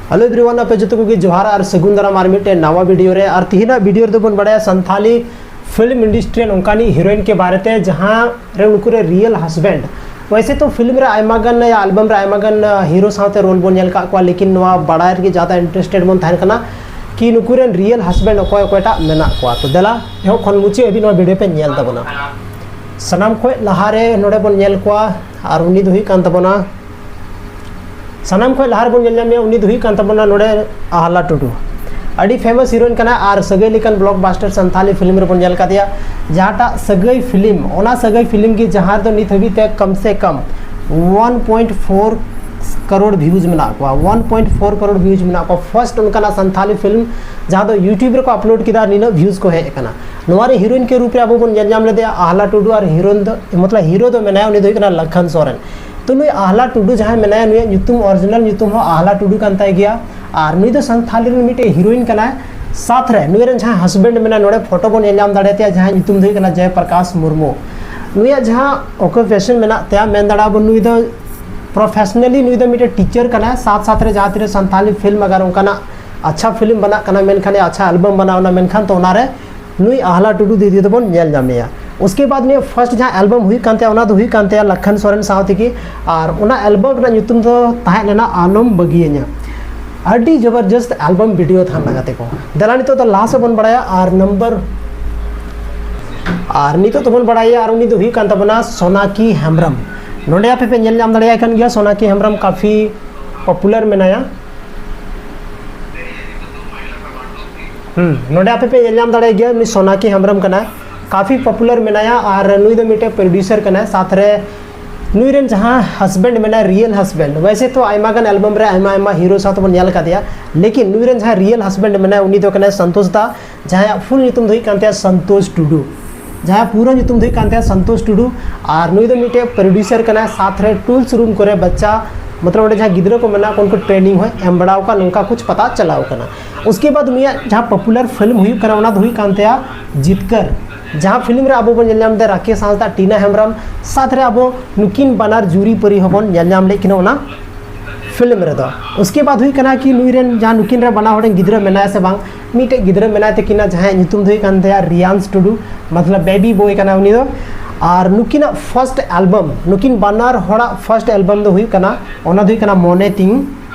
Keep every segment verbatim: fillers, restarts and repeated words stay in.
Hello everyone, ᱟᱯᱮ ᱡᱚᱛᱚ ᱠᱚᱜᱮ ᱡᱚᱦᱟᱨ ᱟᱨ ᱥᱟᱹᱜᱩᱱ ᱫᱟᱨᱟᱢ ᱟᱨ ᱢᱤᱫᱴᱮᱱ ᱱᱟᱣᱟ ᱵᱷᱤᱰᱤᱭᱳ ᱨᱮ᱾ ᱟᱨ ᱛᱤᱦᱤᱧᱟᱜ ᱵᱷᱤᱰᱤᱭᱳ ᱨᱮᱫᱚ ᱵᱚᱱ ᱵᱟᱲᱟᱭᱟ ᱥᱟᱱᱛᱷᱟᱞᱤ ᱯᱷᱤᱞᱢ ᱤᱱᱰᱟᱥᱴᱨᱤ ᱨᱮ ᱱᱚᱝᱠᱟᱱᱤᱡ ᱦᱤᱨᱳᱭᱤᱱ ᱠᱮ ᱵᱟᱨᱮᱛᱮ, ᱡᱟᱦᱟᱸ ᱨᱮ ᱩᱱᱠᱩ ᱨᱮ ᱨᱤᱭᱮᱞ ᱦᱟᱥᱵᱮᱱᱰ, ᱣᱮᱥᱮ ᱛᱚ ᱯᱷᱤᱞᱢ ᱨᱮ ᱟᱭᱢᱟ ᱜᱟᱱ ᱭᱟ ᱮᱞᱵᱟᱢ ᱨᱮ ᱟᱭᱢᱟ ᱜᱟᱱ ᱦᱤᱨᱳ ᱥᱟᱶᱛᱮ ᱨᱳᱞ ᱵᱚᱱ ᱧᱮᱞ ᱠᱟᱜ ᱠᱚᱣᱟ, ᱞᱮᱠᱤᱱ ᱱᱚᱣᱟ ᱵᱟᱲᱟᱭ ᱨᱮᱜᱮ ᱡᱟᱫᱟ ᱤᱱᱴᱟᱨᱮᱥᱴᱮᱰ ᱵᱚᱱ ᱛᱟᱦᱮᱱ ᱠᱟᱱᱟ ᱠᱤ ᱱᱩᱠᱩ ᱨᱮᱱ ᱨᱤᱭᱮᱞ ᱦᱟᱥᱵᱮᱱᱰ ᱚᱠᱚᱭ ᱚᱠᱚᱭᱴᱟᱜ ᱢᱮᱱᱟᱜ ᱠᱚᱣᱟ᱾ ᱛᱚ ᱫᱮᱞᱟ, ᱮᱦᱚᱵ ᱠᱷᱚᱱ ᱢᱩᱪᱟᱹᱫ ᱦᱟᱹᱵᱤᱡ ᱱᱚᱣᱟ ᱵᱷᱤᱰᱤᱭᱳ ᱯᱮ ᱧᱮᱞ ᱛᱟᱵᱚᱱᱟ᱾ ᱥᱟᱱᱟᱢ ᱠᱷᱚᱱ ᱞᱟᱦᱟᱨᱮ ᱱᱚᱰᱮ ᱵᱚᱱ ᱧᱮᱞ ᱠᱚᱣᱟ, ᱟᱨ ᱩᱱᱤ ᱫᱚ ᱦᱩᱭᱩᱜ ᱠᱟᱱ ᱛᱟᱵᱚᱱᱟ, ᱥᱟᱱᱟᱢ ᱠᱷᱚᱱ ᱞᱟᱦᱟ ᱨᱮᱵᱚᱱ ᱧᱮᱞ ᱧᱟᱢᱮᱭᱟ, ᱩᱱᱤ ᱫᱚ ᱦᱩᱭᱩᱜ ᱠᱟᱱ ᱛᱟᱵᱚᱱᱟ ᱱᱚᱰᱮ ᱟᱦᱞᱟ ᱴᱩᱰᱩ᱾ ᱟᱹᱰᱤ ᱯᱷᱮᱢᱟᱥ ᱦᱤᱨᱳᱭᱤᱱ ᱠᱟᱱᱟ ᱟᱨ ᱥᱟᱹᱜᱟᱹᱭ ᱞᱮᱠᱟᱱ ᱵᱞᱚᱠᱵᱟᱥᱴᱟᱨ ᱥᱟᱱᱛᱷᱟᱞᱤ ᱯᱷᱤᱞᱢ ᱨᱮᱵᱚᱱ ᱧᱮᱞ ᱠᱟᱫᱮᱭᱟ᱾ ᱡᱟᱦᱟᱸᱴᱟᱜ ᱥᱟᱹᱜᱟᱹᱭ ᱯᱷᱤᱞᱢ, ᱚᱱᱟ ᱥᱟᱹᱜᱟᱹᱭ ᱯᱷᱤᱞᱢ ᱜᱮ ᱡᱟᱦᱟᱸ ᱨᱮᱫᱚ ᱱᱤᱛ ᱦᱟᱹᱵᱤᱡ ᱛᱮ ᱠᱚᱢ ᱥᱮ ᱠᱚᱢ ᱚᱣᱟᱱ ᱯᱚᱭᱮᱱᱴ ᱯᱷᱳᱨ ᱠᱟᱨᱳᱲ ᱵᱷᱤᱭᱩᱡᱽ ᱢᱮᱱᱟᱜ ᱠᱚᱣᱟ, ᱚᱣᱟᱱ ᱯᱚᱭᱮᱱᱴ ᱯᱷᱳᱨ ᱠᱟᱨᱳᱲ ᱵᱷᱤᱭᱩᱡᱽ ᱢᱮᱱᱟᱜ ᱠᱚᱣᱟ᱾ ᱯᱷᱟᱨᱥᱴ ᱚᱱᱠᱟᱱᱟᱜ ᱥᱟᱱᱛᱷᱟᱞᱤ ᱯᱷᱤᱞᱢ ᱡᱟᱦᱟᱸ ᱫᱚ ᱭᱩᱴᱤᱭᱩᱵᱽ ᱨᱮᱠᱚ ᱟᱯᱞᱳᱰ ᱠᱮᱫᱟ ᱟᱨ ᱱᱤᱱᱟᱹᱜ ᱵᱷᱤᱭᱩᱡᱽ ᱠᱚ ᱦᱮᱡ ᱟᱠᱟᱱᱟ᱾ ᱱᱚᱣᱟ ᱨᱮ ᱦᱤᱨᱳᱭᱤᱱ ᱠᱮ ᱨᱩᱯ ᱨᱮ ᱟᱵᱚ ᱵᱚᱱ ᱧᱮᱞ ᱧᱟᱢ ᱞᱮᱫᱮᱭᱟ ᱟᱦᱞᱟ ᱴᱩᱰᱩ, ᱟᱨ ᱦᱤᱨᱳᱭᱤᱱ ᱫᱚ, ᱢᱚᱛᱞᱚᱵ ᱦᱤᱨᱳ ᱫᱚ ᱢᱮᱱᱟᱭᱟ, ᱩᱱᱤ ᱫᱚ ᱦᱩᱭᱩᱜ ᱠᱟᱱᱟ ᱞᱟᱠᱷᱟᱱ ᱥᱚᱨᱮᱱ᱾ ᱛᱚ ᱱᱩᱭ ᱟᱦᱞᱟ ᱴᱩᱰᱩ ᱡᱟᱦᱟᱸᱭ ᱢᱮᱱᱟᱭᱟ, ᱱᱩᱭᱟᱜ ᱧᱩᱛᱩᱢ, ᱚᱨᱤᱡᱤᱱᱟᱞ ᱧᱩᱛᱩᱢ ᱦᱚᱸ ᱟᱦᱞᱟ ᱴᱩᱰᱩ ᱠᱟᱱ ᱛᱟᱭ ᱜᱮᱭᱟ, ᱟᱨ ᱱᱩᱭ ᱫᱚ ᱥᱟᱱᱛᱷᱟᱞᱤ ᱨᱮᱱ ᱢᱤᱫᱴᱮᱡ ᱦᱤᱨᱳᱭᱤᱱ ᱠᱟᱱᱟᱭ᱾ ᱥᱟᱛ ᱨᱮ ᱱᱩᱭ ᱨᱮᱱ ᱡᱟᱦᱟᱸᱭ ᱦᱟᱥᱵᱮᱱᱰ ᱢᱮᱱᱟᱭᱟ, ᱱᱚᱰᱮ ᱯᱷᱳᱴᱳ ᱵᱚᱱ ᱧᱮᱞ ᱧᱟᱢ ᱫᱟᱲᱮᱭᱟᱛᱟᱭᱟ, ᱡᱟᱦᱟᱸᱭ ᱧᱩᱛᱩᱢ ᱫᱚ ᱦᱩᱭᱩᱜ ᱠᱟᱱᱟ ᱡᱚᱭ ᱯᱨᱚᱠᱟᱥ ᱢᱩᱨᱢᱩ᱾ ᱱᱩᱭᱟᱜ ᱡᱟᱦᱟᱸ ᱚᱠᱩᱯᱮᱥᱚᱱ ᱢᱮᱱᱟᱜ ᱛᱟᱭᱟ, ᱢᱮᱱ ᱫᱟᱲᱮᱭᱟᱜᱼᱟ ᱵᱚᱱ ᱱᱩᱭ ᱫᱚ ᱯᱨᱚᱯᱷᱮᱥᱚᱱᱟᱞᱤ ᱱᱩᱭ ᱫᱚ ᱢᱤᱫᱴᱮᱡ ᱴᱤᱪᱟᱨ ᱠᱟᱱᱟᱭ᱾ ᱥᱟᱛ ᱥᱟᱛ ᱨᱮ ᱡᱟᱦᱟᱸ ᱛᱤᱱᱟᱹᱜ ᱥᱟᱱᱛᱷᱟᱞᱤ ᱯᱷᱤᱞᱢ ᱟᱜᱟᱨ ᱚᱱᱠᱟᱱᱟᱜ ᱟᱪᱪᱷᱟ ᱯᱷᱤᱞᱢ ᱵᱮᱱᱟᱜ ᱠᱟᱱᱟ, ᱢᱮᱱᱠᱷᱟᱱ ᱟᱪᱪᱷᱟ ᱮᱞᱵᱟᱢ ᱵᱮᱱᱟᱣ ᱮᱱᱟ, ᱢᱮᱱᱠᱷᱟᱱ ᱛᱚ ᱚᱱᱟᱨᱮ ᱱᱩᱭ ᱟᱦᱞᱟ ᱴᱩᱰᱩ ᱫᱤᱫᱤ ᱫᱚᱵᱚᱱ ᱧᱮᱞ ᱧᱟᱢᱮᱭᱟ᱾ ᱩᱥᱠᱮ ᱵᱟᱫᱽ ᱱᱩᱭᱟᱜ ᱯᱷᱟᱨᱥᱴ ᱡᱟᱦᱟᱸ ᱮᱞᱵᱟᱢ ᱦᱩᱭᱩᱜ ᱠᱟᱱ ᱛᱟᱭᱟ, ᱚᱱᱟ ᱫᱚ ᱦᱩᱭᱩᱜ ᱠᱟᱱ ᱛᱟᱭᱟ ᱞᱟᱠᱷᱟᱱ ᱥᱚᱨᱮᱱ ᱥᱟᱶ ᱛᱮᱜᱮ, ᱟᱨ ᱚᱱᱟ ᱮᱞᱵᱟᱢ ᱨᱮᱱᱟᱜ ᱧᱩᱛᱩᱢ ᱫᱚ ᱛᱟᱦᱮᱸ ᱞᱮᱱᱟ ᱟᱞᱚᱢ ᱵᱟᱹᱜᱤᱭᱟᱹᱧᱟ᱾ ᱟᱹᱰᱤ ᱡᱚᱵᱚᱨᱡᱚᱥᱛ ᱮᱞᱵᱟᱢ ᱵᱷᱤᱰᱤᱭᱳ ᱛᱟᱦᱮᱸ ᱞᱮᱱᱟ ᱜᱟᱛᱮ ᱠᱚ᱾ ᱫᱮᱞᱟ ᱱᱤᱛᱚᱜ ᱫᱚ ᱞᱟᱦᱟ ᱥᱮᱫ ᱵᱚᱱ ᱵᱟᱲᱟᱭᱟ, ᱟᱨ ᱱᱟᱢᱵᱟᱨ, ᱟᱨ ᱱᱤᱛᱚᱜ ᱫᱚᱵᱚᱱ ᱵᱟᱲᱟᱭᱟ, ᱟᱨ ᱩᱱᱤ ᱫᱚ ᱦᱩᱭᱩᱜ ᱠᱟᱱ ᱛᱟᱵᱚᱱᱟ ᱥᱳᱱᱟᱠᱤ ᱦᱮᱢᱵᱨᱚᱢ᱾ ᱱᱚᱰᱮ ᱟᱯᱮ ᱯᱮ ᱧᱮᱞ ᱧᱟᱢ ᱫᱟᱲᱮᱭᱟᱭ ᱠᱟᱱ ᱜᱮᱭᱟ, ᱥᱳᱱᱟᱠᱤ ᱦᱮᱢᱵᱨᱚᱢ ᱠᱟᱯᱷᱤ ᱯᱚᱯᱩᱞᱟᱨ ᱢᱮᱱᱟᱭᱟ᱾ ᱦᱩᱸ, ᱱᱚᱰᱮ ᱟᱯᱮ ᱯᱮ ᱧᱮᱞ ᱧᱟᱢ ᱫᱟᱲᱮᱭᱟᱜ ᱜᱮᱭᱟ, ᱱᱩᱭ ᱥᱳᱱᱟᱠᱤ ᱦᱮᱢᱵᱨᱚᱢ ᱠᱟᱱᱟᱭ, ᱠᱟᱯᱷᱤ ᱯᱚᱯᱩᱞᱟᱨ ᱢᱮᱱᱟᱭᱟ, ᱟᱨ ᱱᱩᱭ ᱫᱚ ᱢᱤᱫᱴᱮᱡ ᱯᱨᱚᱰᱭᱩᱥᱟᱨ ᱠᱟᱱᱟᱭ᱾ ᱥᱟᱛ ᱨᱮ ᱱᱩᱭ ᱨᱮᱱ ᱡᱟᱦᱟᱸ ᱦᱟᱥᱵᱮᱱᱰ ᱢᱮᱱᱟᱭ, ᱨᱤᱭᱮᱞ ᱦᱟᱥᱵᱮᱱᱰ, ᱣᱮᱥᱮ ᱛᱚ ᱟᱭᱢᱟ ᱜᱟᱱ ᱮᱞᱵᱟᱢ ᱨᱮ ᱟᱭᱢᱟ ᱟᱭᱢᱟ ᱦᱤᱨᱳ ᱥᱟᱶ ᱛᱮᱵᱚᱱ ᱧᱮᱞ ᱟᱠᱟᱫᱮᱭᱟ, ᱞᱮᱠᱤᱱ ᱱᱩᱭ ᱨᱮᱱ ᱡᱟᱦᱟᱸᱭ ᱨᱤᱭᱮᱞ ᱦᱟᱥᱵᱮᱱᱰ ᱢᱮᱱᱟᱭᱟ, ᱩᱱᱤ ᱫᱚ ᱠᱟᱱᱟᱭ ᱥᱚᱱᱛᱳᱥ ᱫᱟ, ᱡᱟᱦᱟᱸᱭᱟᱜ ᱯᱷᱩᱞ ᱧᱩᱛᱩᱢ ᱫᱚ ᱦᱩᱭᱩᱜ ᱠᱟᱱ ᱛᱟᱭᱟ ᱥᱚᱱᱛᱳᱥ ᱴᱩᱰᱩ᱾ ᱡᱟᱦᱟᱸᱭᱟᱜ ᱯᱩᱨᱟᱹ ᱧᱩᱛᱩᱢ ᱫᱚ ᱦᱩᱭᱩᱜ ᱠᱟᱱ ᱛᱟᱭᱟ ᱥᱚᱱᱛᱳᱥ ᱴᱩᱰᱩ, ᱟᱨ ᱱᱩᱭ ᱫᱚ ᱢᱤᱫᱴᱮᱡ ᱯᱨᱚᱰᱭᱩᱥᱟᱨ ᱠᱟᱱᱟᱭ᱾ ᱥᱟᱛ ᱨᱮ ᱴᱩᱞᱥ ᱨᱩᱢ ᱠᱚᱨᱮ ᱵᱟᱪᱪᱟ, ᱢᱚᱛᱞᱚᱵ ᱚᱸᱰᱮ ᱡᱟᱦᱟᱸ ᱜᱤᱫᱽᱨᱟᱹ ᱠᱚ ᱢᱮᱱᱟᱜ ᱠᱚᱣᱟ, ᱩᱱᱠᱩ ᱴᱨᱮᱱᱤᱝ ᱦᱚᱸᱭ ᱮᱢ ᱵᱟᱲᱟᱣ ᱠᱟᱜ, ᱱᱚᱝᱠᱟ ᱠᱩᱪ ᱯᱟᱛᱟ ᱪᱟᱞᱟᱣ ᱠᱟᱱᱟ᱾ ᱩᱥᱠᱮ ᱵᱟᱫᱽ ᱩᱱᱤᱭᱟᱜ ᱡᱟᱦᱟᱸ ᱯᱚᱯᱩᱞᱟᱨ ᱯᱷᱤᱞᱢ ᱦᱩᱭᱩᱜ ᱠᱟᱱᱟ, ᱚᱱᱟ ᱫᱚ ᱦᱩᱭᱩᱜ ᱠᱟᱱ ᱛᱟᱭᱟ ᱡᱤᱛᱠᱟᱹᱨ, ᱡᱟᱦᱟᱸ ᱯᱷᱤᱞᱢ ᱨᱮ ᱟᱵᱚ ᱵᱚᱱ ᱧᱮᱞ ᱧᱟᱢ ᱮᱫᱟ ᱨᱟᱠᱮᱥ ᱦᱟᱸᱥᱫᱟ, ᱴᱤᱱᱟ ᱦᱮᱢᱵᱨᱚᱢ, ᱥᱟᱛ ᱨᱮ ᱟᱵᱚ ᱱᱩᱠᱤᱱ ᱵᱟᱱᱟᱨ ᱡᱩᱨᱤ ᱯᱟᱹᱨᱤ ᱦᱚᱸᱵᱚᱱ ᱧᱮᱞ ᱧᱟᱢ ᱞᱮᱫ ᱠᱤᱱᱟ ᱚᱱᱟ ᱯᱷᱤᱞᱢ ᱨᱮᱫᱚ᱾ ᱩᱥᱠᱮ ᱵᱟᱫ ᱦᱩᱭᱩᱜ ᱠᱟᱱᱟ ᱠᱤ ᱱᱩᱭ ᱨᱮᱱ ᱡᱟᱦᱟᱸ ᱱᱩᱠᱤᱱ ᱨᱮ ᱵᱟᱱᱟ ᱦᱚᱲ ᱨᱮᱱ ᱜᱤᱫᱽᱨᱟᱹ ᱢᱮᱱᱟᱭᱟ ᱥᱮ ᱵᱟᱝ, ᱢᱤᱫᱴᱮᱡ ᱜᱤᱫᱽᱨᱟᱹ ᱢᱮᱱᱟᱭ ᱛᱟᱹᱠᱤᱱᱟ, ᱡᱟᱦᱟᱸᱭᱟᱜ ᱧᱩᱛᱩᱢ ᱫᱚ ᱦᱩᱭᱩᱜ ᱠᱟᱱ ᱛᱟᱭᱟ ᱨᱤᱭᱟᱱᱥ ᱴᱩᱰᱩ, ᱢᱚᱛᱞᱚᱵ ᱵᱮᱵᱤ ᱵᱚᱭ ᱠᱟᱱᱟ ᱩᱱᱤ ᱫᱚ᱾ ᱟᱨ ᱱᱩᱠᱤᱱᱟᱜ ᱯᱷᱟᱨᱥᱴ ᱮᱞᱵᱟᱢ, ᱱᱩᱠᱤᱱ ᱵᱟᱱᱟᱨ ᱦᱚᱲᱟᱜ ᱯᱷᱟᱨᱥᱴ ᱮᱞᱵᱟᱢ ᱫᱚ ᱦᱩᱭᱩᱜ ᱠᱟᱱᱟ, ᱚᱱᱟ ᱫᱚ ᱦᱩᱭᱩᱜ ᱠᱟᱱᱟ ᱢᱚᱱᱮ ᱛᱤᱧ᱾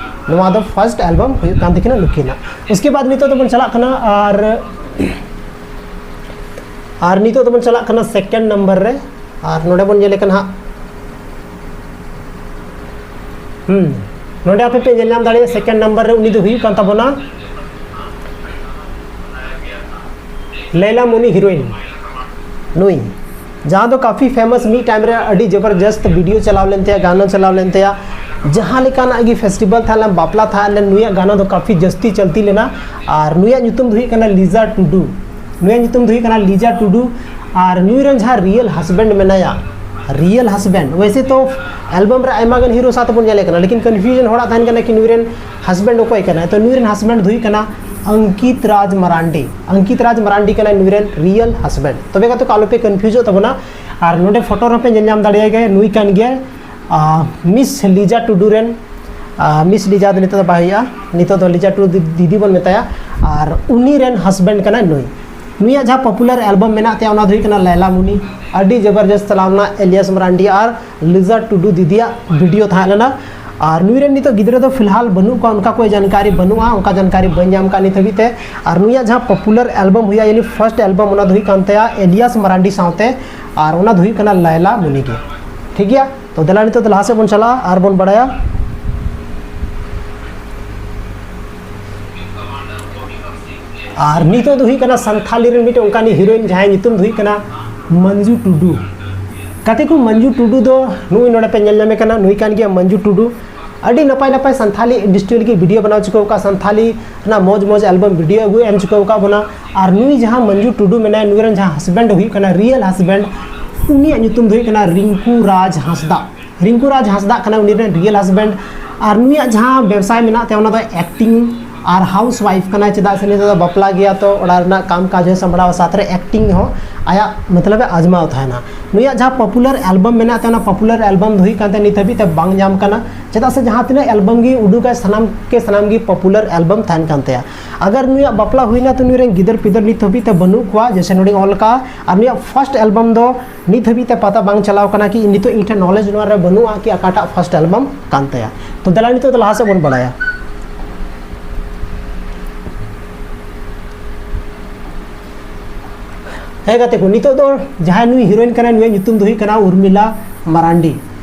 ᱱᱚᱣᱟ ᱫᱚ ᱯᱷᱟᱨᱥᱴ ᱮᱞᱵᱟᱢ ᱦᱩᱭᱩᱜ ᱠᱟᱱ ᱛᱟᱹᱠᱤᱱᱟ ᱱᱩᱠᱤᱱᱟᱜ᱾ ᱩᱥᱠᱮ ᱵᱟᱫ ᱱᱤᱛᱚᱜ ᱫᱚᱵᱚᱱ ᱪᱟᱞᱟᱜ ᱠᱟᱱᱟ ᱟᱨ ᱟᱨ ᱱᱤᱛᱚᱜ ᱫᱚᱵᱚᱱ ᱪᱟᱞᱟᱜ ᱠᱟᱱᱟ ᱥᱮᱠᱮᱱᱰ ᱱᱟᱢᱵᱟᱨ ᱨᱮ᱾ ᱟᱨ ᱱᱚᱰᱮ ᱵᱚᱱ ᱧᱮᱞᱮ ᱠᱟᱱᱟ ᱦᱟᱸᱜ, ᱦᱩᱸ, ᱱᱚᱰᱮ ᱟᱯᱮ ᱯᱮ ᱧᱮᱞ ᱧᱟᱢ ᱫᱟᱲᱮᱭᱟᱜᱼᱟ, ᱥᱮᱠᱮᱱᱰ ᱱᱟᱢᱵᱟᱨ ᱨᱮ ᱩᱱᱤ ᱫᱚ ᱦᱩᱭᱩᱜ ᱠᱟᱱ ᱛᱟᱵᱚᱱᱟ ᱞᱟᱭᱞᱟ ᱢᱩᱱᱤ ᱦᱤᱨᱳᱭᱤᱱ ᱱᱩᱭ, ᱡᱟᱦᱟᱸ ᱫᱚ ᱠᱟᱯᱷᱤ ᱯᱷᱮᱢᱟᱥ, ᱢᱤᱫ ᱴᱟᱭᱤᱢ ᱨᱮ ᱟᱹᱰᱤ ᱡᱚᱵᱚᱨᱡᱚᱥᱛ ᱵᱷᱤᱰᱤᱭᱳ ᱪᱟᱞᱟᱣ ᱞᱮᱱ ᱛᱟᱭᱟ, ᱜᱟᱱᱟ ᱪᱟᱞᱟᱣ ᱞᱮᱱ ᱛᱟᱭᱟ, ᱡᱟᱦᱟᱸ ᱞᱮᱠᱟᱱᱟᱜ ᱜᱮ ᱯᱷᱮᱥᱴᱤᱵᱷᱟᱞ ᱛᱟᱦᱮᱸ ᱞᱮᱱ, ᱵᱟᱯᱞᱟ ᱛᱟᱦᱮᱸ ᱞᱮᱱ, ᱱᱩᱭᱟᱜ ᱜᱟᱱᱟ ᱫᱚ ᱠᱟᱯᱷᱤ ᱡᱟᱹᱥᱛᱤ ᱪᱚᱞᱛᱤ ᱞᱮᱱᱟ᱾ ᱟᱨ ᱱᱩᱭᱟᱜ ᱧᱩᱛᱩᱢ ᱫᱚ ᱦᱩᱭᱩᱜ ᱠᱟᱱᱟ ᱞᱤᱡᱟ ᱴᱩᱰᱩ᱾ ᱱᱩᱭᱟᱜ ᱧᱩᱛᱩᱢ ᱫᱚ ᱦᱩᱭᱩᱜ ᱠᱟᱱᱟ ᱞᱤᱡᱟ ᱴᱩᱰᱩ᱾ ᱟᱨ ᱱᱩᱭ ᱨᱮᱱ ᱡᱟᱦᱟᱸ ᱨᱤᱭᱮᱞ ᱦᱟᱥᱵᱮᱱᱰ ᱢᱮᱱᱟᱭᱟ, ᱨᱤᱭᱮᱞ ᱦᱟᱥᱵᱮᱱᱰ, ᱣᱮᱥᱮ ᱛᱚ ᱮᱞᱵᱟᱢ ᱨᱮ ᱟᱭᱢᱟ ᱜᱟᱱ ᱦᱤᱨᱳ ᱥᱟᱶ ᱛᱮᱵᱚᱱ ᱧᱮᱞᱮ ᱠᱟᱱᱟ, ᱞᱮᱠᱤᱱ ᱠᱚᱱᱯᱷᱤᱭᱩᱡᱚᱱ ᱦᱚᱲᱟᱜ ᱛᱟᱦᱮᱱ ᱠᱟᱱᱟ ᱠᱤ ᱱᱩᱭ ᱨᱮᱱ ᱦᱟᱥᱵᱮᱱᱰ ᱚᱠᱚᱭ ᱠᱟᱱᱟᱭ᱾ ᱛᱚ ᱱᱩᱭ ᱨᱮᱱ ᱦᱟᱥᱵᱮᱱᱰ ᱫᱚ ᱦᱩᱭᱩᱜ ᱠᱟᱱᱟ ᱟᱝᱠᱤᱛ ᱨᱟᱡᱽ ᱢᱟᱨᱟᱱᱰᱤ᱾ ᱟᱝᱠᱤᱛ ᱨᱟᱡᱽ ᱢᱟᱨᱟᱱᱰᱤ ᱠᱟᱱᱟᱭ ᱱᱩᱭ ᱨᱮᱱ ᱨᱤᱭᱮᱞ ᱦᱟᱥᱵᱮᱱᱰ᱾ ᱛᱚᱵᱮ ᱜᱟᱛᱮ ᱠᱚ, ᱟᱞᱚᱯᱮ ᱠᱚᱱᱯᱷᱤᱭᱩᱡᱚᱜ ᱛᱟᱵᱚᱱᱟ᱾ ᱟᱨ ᱱᱚᱰᱮ ᱯᱷᱳᱴᱳ ᱨᱮᱦᱚᱸ ᱯᱮ ᱧᱮᱞ ᱧᱟᱢ ᱫᱟᱲᱮᱭᱟᱭ ᱜᱮᱭᱟ, ᱱᱩᱭ ᱠᱟᱱ ᱜᱮᱭᱟᱭ ᱟᱨ ᱢᱤᱥ ᱞᱤᱡᱟ ᱴᱩᱰᱩ ᱨᱮᱱ, ᱟᱨ ᱢᱤᱥ ᱞᱤᱡᱟ ᱫᱚ ᱱᱤᱛᱚᱜ ᱫᱚ ᱵᱟᱭ ᱦᱩᱭᱩᱜᱼᱟ, ᱱᱤᱛᱚᱜ ᱫᱚ ᱞᱤᱡᱟ ᱴᱩᱰᱩ ᱫᱤ-, ᱫᱤᱫᱤ ᱵᱚᱱ ᱢᱮᱛᱟᱭᱟ᱾ ᱟᱨ ᱩᱱᱤ ᱨᱮᱱ ᱦᱟᱥᱵᱮᱱᱰ ᱠᱟᱱᱟᱭ ᱱᱩᱭ᱾ ᱱᱩᱭᱟᱜ ᱡᱟᱦᱟᱸ ᱯᱚᱯᱩᱞᱟᱨ ᱮᱞᱵᱟᱢ ᱢᱮᱱᱟᱜ ᱛᱟᱭᱟ, ᱚᱱᱟ ᱫᱚ ᱦᱩᱭᱩᱜ ᱠᱟᱱᱟ ᱞᱟᱭᱞᱟ ᱢᱩᱱᱤ᱾ ᱟᱹᱰᱤ ᱡᱚᱵᱚᱨᱡᱚᱥᱛ ᱪᱟᱞᱟᱣ ᱞᱮᱱᱟ, ᱮᱞᱤᱭᱟᱥ ᱢᱟᱨᱟᱱᱰᱤ ᱟᱨ ᱞᱤᱡᱟ ᱴᱩᱰᱩ ᱫᱤᱫᱤᱭᱟᱜ ᱵᱷᱤᱰᱤᱭᱳ ᱛᱟᱦᱮᱸ ᱞᱮᱱᱟ᱾ ᱟᱨ ᱱᱩᱭ ᱨᱮᱱ ᱱᱤᱛᱚᱜ ᱜᱤᱫᱽᱨᱟᱹ ᱫᱚ ᱯᱷᱤᱞᱦᱟᱞ ᱵᱟᱹᱱᱩᱜ ᱠᱚᱣᱟ, ᱚᱱᱠᱟ ᱠᱚᱭ ᱡᱟᱱᱠᱟᱨᱤ ᱵᱟᱹᱱᱩᱜᱼᱟ, ᱚᱱᱠᱟ ᱡᱟᱱᱠᱟᱨᱤ ᱵᱟᱹᱧ ᱧᱟᱢ ᱠᱟᱜ ᱱᱤᱛ ᱦᱟᱹᱵᱤᱡ ᱛᱮ᱾ ᱟᱨ ᱱᱩᱭᱟᱜ ᱡᱟᱦᱟᱸ ᱯᱚᱯᱩᱞᱟᱨ ᱮᱞᱵᱟᱢ ᱦᱩᱭᱩᱜᱼᱟ, ᱭᱟᱱᱤ ᱯᱷᱟᱨᱥᱴ ᱮᱞᱵᱟᱢ, ᱚᱱᱟ ᱫᱚ ᱦᱩᱭᱩᱜ ᱠᱟᱱ ᱛᱟᱭᱟ ᱮᱞᱤᱭᱟᱥ ᱢᱟᱨᱟᱱᱰᱤ ᱥᱟᱶᱛᱮ, ᱟᱨ ᱚᱱᱟ ᱫᱚ ᱦᱩᱭᱩᱜ ᱠᱟᱱᱟ ᱞᱟᱭᱞᱟ ᱢᱩᱱᱤ ᱜᱮ᱾ ᱴᱷᱤᱠ ᱜᱮᱭᱟ, ᱛᱚ ᱫᱮᱞᱟ ᱱᱤᱛᱚᱜ ᱫᱚ ᱞᱟᱦᱟ ᱥᱮᱫ ᱵᱚᱱ ᱪᱟᱞᱟᱜᱼᱟ ᱟᱨ ᱵᱚᱱ ᱵᱟᱲᱟᱭᱟ᱾ ᱟᱨ ᱱᱤᱛᱚᱜ ᱫᱚ ᱦᱩᱭᱩᱜ ᱠᱟᱱᱟ ᱥᱟᱱᱛᱷᱟᱞᱤ ᱨᱮᱱ ᱢᱤᱫᱴᱮᱱ ᱚᱱᱠᱟᱱᱤᱡ ᱦᱤᱨᱳᱭᱤᱱ, ᱡᱟᱦᱟᱸᱭ ᱧᱩᱛᱩᱢ ᱫᱚ ᱦᱩᱭᱩᱜ ᱠᱟᱱᱟ ᱢᱚᱧᱡᱩ ᱴᱩᱰᱩ᱾ ᱜᱟᱛᱮ ᱠᱚ, ᱢᱚᱧᱡᱩ ᱴᱩᱰᱩ ᱫᱚ ᱱᱩᱭ ᱱᱚᱰᱮ ᱯᱮ ᱧᱮᱞ ᱧᱟᱢᱮ ᱠᱟᱱᱟ, ᱱᱩᱭ ᱠᱟᱱ ᱜᱮᱭᱟ ᱢᱚᱧᱡᱩ ᱴᱩᱰᱩ᱾ ᱟᱹᱰᱤ ᱱᱟᱯᱟᱭ ᱱᱟᱯᱟᱭ ᱥᱟᱱᱛᱷᱟᱞᱤ ᱤᱱᱰᱟᱥᱴᱨᱤ ᱞᱟᱹᱜᱤᱫ ᱵᱷᱤᱰᱤᱭᱳ ᱵᱮᱱᱟᱣ ᱪᱩᱠᱟᱹᱣ ᱟᱠᱟᱫ, ᱥᱟᱱᱛᱷᱟᱞᱤ ᱨᱮᱱᱟᱜ ᱢᱚᱡᱽ ᱢᱚᱡᱽ ᱮᱞᱵᱟᱢ ᱵᱷᱤᱰᱤᱭᱳ ᱟᱹᱜᱩ ᱮᱢ ᱪᱩᱠᱟᱹᱣ ᱟᱠᱟᱫ ᱵᱚᱱᱟ᱾ ᱟᱨ ᱱᱩᱭ ᱡᱟᱦᱟᱸ ᱢᱚᱧᱡᱩ ᱴᱩᱰᱩ ᱢᱮᱱᱟᱭ, ᱱᱩᱭ ᱨᱮᱱ ᱡᱟᱦᱟᱸ ᱦᱟᱥᱵᱮᱱᱰ ᱦᱩᱭᱩᱜ ᱠᱟᱱᱟ, ᱨᱤᱭᱮᱞ ᱦᱟᱥᱵᱮᱱᱰ, ᱩᱱᱤᱭᱟᱜ ᱧᱩᱛᱩᱢ ᱫᱚ ᱦᱩᱭᱩᱜ ᱠᱟᱱᱟ ᱨᱤᱝᱠᱩ ᱨᱟᱡᱽ ᱦᱟᱸᱥᱫᱟ᱾ ᱨᱤᱝᱠᱩ ᱨᱟᱡᱽ ᱦᱟᱸᱥᱫᱟ ᱠᱟᱱᱟᱭ ᱩᱱᱤ ᱨᱮᱱ ᱨᱤᱭᱮᱞ ᱦᱟᱥᱵᱮᱱᱰ᱾ ᱟᱨ ᱱᱩᱭᱟᱜ ᱡᱟᱦᱟᱸ ᱵᱮᱵᱽᱥᱟᱭ ᱢᱮᱱᱟᱜ ᱛᱟᱭᱟ, ᱚᱱᱟ ᱫᱚ ᱮᱠᱴᱤᱝ, ᱟᱨ ᱦᱟᱣᱩᱥ ᱣᱟᱭᱤᱯᱷ ᱠᱟᱱᱟᱭ, ᱪᱮᱫᱟᱜ ᱥᱮ ᱱᱤᱛᱚᱜ ᱫᱚ ᱵᱟᱯᱞᱟ ᱜᱮᱭᱟ, ᱛᱚ ᱚᱲᱟᱜ ᱨᱮᱱᱟᱜ ᱠᱟᱢ ᱠᱟᱡᱽ ᱦᱚᱸᱭ ᱥᱟᱢᱵᱲᱟᱣᱟ, ᱥᱟᱛᱷ ᱨᱮ ᱮᱠᱴᱤᱝ ᱦᱚᱸ ᱟᱭᱟᱜ ᱢᱚᱛᱞᱚᱵ ᱮ ᱟᱡᱽᱢᱟᱣ ᱛᱟᱦᱮᱱᱟ᱾ ᱱᱩᱭᱟᱜ ᱡᱟᱦᱟᱸ ᱯᱚᱯᱩᱞᱟᱨ ᱮᱞᱵᱟᱢ ᱢᱮᱱᱟᱜ ᱛᱟᱭᱟ, ᱚᱱᱟ ᱯᱚᱯᱩᱞᱟᱨ ᱮᱞᱵᱟᱢ ᱫᱚ ᱦᱩᱭᱩᱜ ᱠᱟᱱ ᱛᱟᱭᱟ ᱱᱤᱛ ᱦᱟᱹᱵᱤᱡ ᱛᱮ ᱵᱟᱝ ᱧᱟᱢ ᱠᱟᱱᱟ, ᱪᱮᱫᱟᱜ ᱥᱮ ᱡᱟᱦᱟᱸ ᱛᱤᱱᱟᱹᱜ ᱮᱞᱵᱟᱢ ᱜᱮ ᱩᱰᱩᱠᱟᱭ, ᱥᱟᱱᱟᱢ ᱠᱮ ᱥᱟᱱᱟᱢ ᱜᱮ ᱯᱚᱯᱩᱞᱟᱨ ᱮᱞᱵᱟᱢ ᱛᱟᱦᱮᱱ ᱠᱟᱱ ᱛᱟᱭᱟ᱾ ᱟᱜᱟᱨ ᱱᱩᱭᱟᱜ ᱵᱟᱯᱞᱟ ᱦᱩᱭᱱᱟ, ᱛᱚ ᱱᱩᱭ ᱨᱮᱱ ᱜᱤᱫᱟᱹᱨ ᱯᱤᱫᱟᱹᱨ ᱱᱤᱛ ᱦᱟᱹᱵᱤᱡ ᱛᱮ ᱵᱟᱹᱱᱩᱜ ᱠᱚᱣᱟ, ᱡᱮᱭᱥᱮ ᱱᱚᱰᱮᱧ ᱚᱞ ᱠᱟᱜᱼᱟ᱾ ᱟᱨ ᱱᱩᱭᱟᱜ ᱯᱷᱟᱥᱴ ᱮᱞᱵᱟᱢ ᱫᱚ ᱱᱤᱛ ᱦᱟᱹᱵᱤᱡ ᱛᱮ ᱯᱟᱛᱟ ᱵᱟᱝ ᱪᱟᱞᱟᱣ ᱠᱟᱱᱟ ᱠᱤ ᱱᱤᱛᱚᱜ ᱤᱧ ᱴᱷᱮᱱ ᱱᱚᱞᱮᱡᱽ ᱱᱚᱣᱟ ᱨᱮ ᱵᱟᱹᱱᱩᱜᱼᱟ ᱠᱤ ᱚᱠᱟᱴᱟᱜ ᱯᱷᱟᱥᱴ ᱮᱞᱵᱟᱢ ᱠᱟᱱ ᱛᱟᱭᱟ᱾ ᱛᱚ ᱫᱮᱞᱟ ᱱᱤᱛᱚᱜ ᱫᱚ ᱞᱟᱦᱟ ᱥᱮᱫ ᱵᱚᱱ ᱵᱟᱲᱟᱭᱟ᱾ ᱦᱮᱸ ᱜᱟᱛᱮ ᱠᱚ, ᱱᱤᱛᱚᱜ ᱫᱚ ᱡᱟᱦᱟᱸᱭ ᱱᱩᱭ ᱦᱤᱨᱳᱭᱤᱱ ᱠᱟᱱᱟᱭ, ᱱᱩᱭᱟᱜ ᱧᱩᱛᱩᱢ ᱫᱚ ᱦᱩᱭᱩᱜ ᱠᱟᱱᱟ ᱩᱨᱢᱤᱞᱟ ᱢᱟᱨᱟᱱᱰᱤ᱾